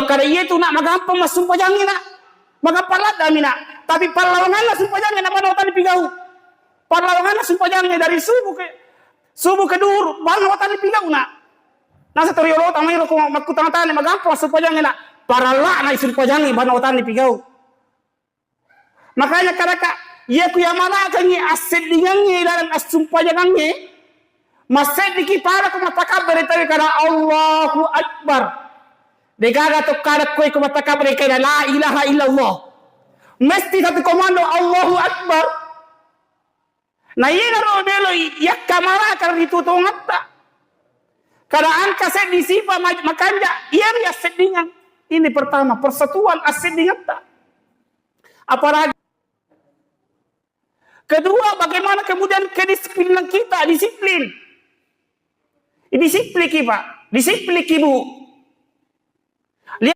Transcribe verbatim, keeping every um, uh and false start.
Kada iya tu nak magampang massumpajangnge nak. Magampang ladda mi nak. Tapi pallawanganna sumpajangnge nak banna watanni pigau. Pallawanganna sumpajangnge dari subuh ke subuh ke duhur banna watanni pigau nak. Nasa toriolo tamai ro ko makkutang tane magampang massumpajangnge nak. Parallana sumpajangnge banna watanni pigau. Makanya kadaka, iya ku yamalakangngi asseddingangnge dalam assumpajangangnge, masseddiki pada ku matakabbere tawi kada Allahu Akbar. Degaga to kada kue ku matakabbere kada la ilaha illallah. Mesti satu komando Allahu Akbar. Na iyanaro belo yakkamalaka ri tutongatta. Kada angka seddi sipa ma-, makanja, iya ri asseddingang. Ini pertama, persatuan asseddingatta. Apalagi kedua, bagaimana kemudian kedisiplinan kita, disiplin. Disipliki, Pak. Disipliki, Bu.